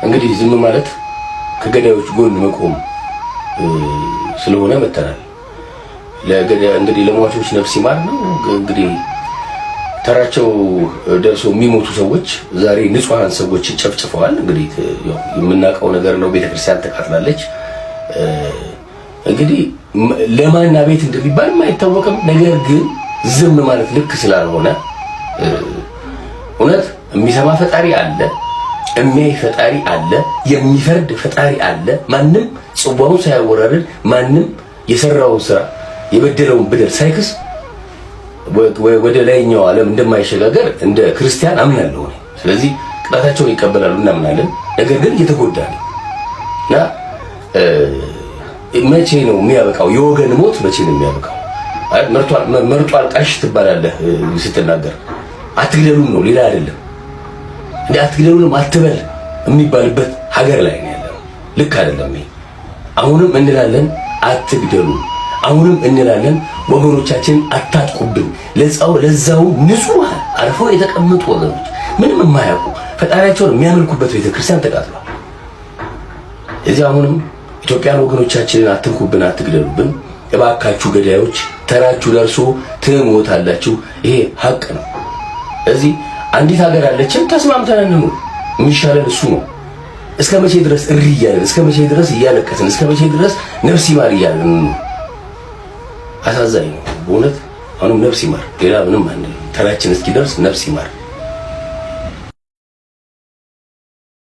እንግዲህ ዝም ማለት ከገዳዮች ጎን መቆም ስለሆነ መተናል። እንግዲህ ለሟቾች ነፍስ ይማር ነው። እንግዲህ ተራቸው ደርሶ የሚሞቱ ሰዎች ዛሬ ንጹሐን ሰዎች ጨፍጭፈዋል። እንግዲህ የምናውቀው ነገር ነው። ቤተክርስቲያን ተቃጥላለች። እንግዲህ ለማን አቤት እንደሚባል አይታወቅም። ነገር ግን ዝም ማለት ልክ ስላልሆነ እውነት የሚሰማ ፈጣሪ አለ፣ የሚያይ ፈጣሪ አለ፣ የሚፈርድ ፈጣሪ አለ። ማንም ጽዋውን ሳያወራርድ፣ ማንም የሰራውን ስራ የበደለውን በደል ሳይክስ ወደ ላይኛው ዓለም እንደማይሸጋገር እንደ ክርስቲያን አምናለሁ። ስለዚህ ቅጣታቸውን ይቀበላሉ እናምናለን። ነገር ግን እየተጎዳ ነው እና መቼ ነው የሚያበቃው? የወገን ሞት መቼ ነው የሚያበቃው? መርጦ አልቃሽ ትባላለህ ስትናገር። አትግደሉን ነው፣ ሌላ አይደለም። እንደ አትግደሉንም አትበል የሚባልበት ሀገር ላይ ነው ያለነው። ልክ አይደለም ይሄ። አሁንም እንላለን አትግደሉ። አሁንም እንላለን ወገኖቻችንን አታጥቁብን። ለዛው ንጹህ አርፈው የተቀመጡ ወገኖች፣ ምንም የማያውቁ ፈጣሪያቸውን የሚያመልኩበት ቤተክርስቲያን ተቃጥሏል። እዚህ አሁንም ኢትዮጵያን ወገኖቻችንን አትንኩብን፣ አትግደሉብን። እባካችሁ ገዳዮች ተራችሁ ደርሶ ትሞታላችሁ። ይሄ ሀቅ ነው። እዚህ አንዲት ሀገር አለችን፣ ተስማምተን እንኑር። የሚሻለን እሱ ነው። እስከ መቼ ድረስ እሪ እያለን፣ እስከ መቼ ድረስ እያለቀስን፣ እስከ መቼ ድረስ ነፍስ ይማር እያለን እንኑር? አሳዛኝ ነው በእውነት። አሁንም ነፍስ ይማር፣ ሌላ ምንም አንልም። ተራችን እስኪደርስ ነፍስ ይማር።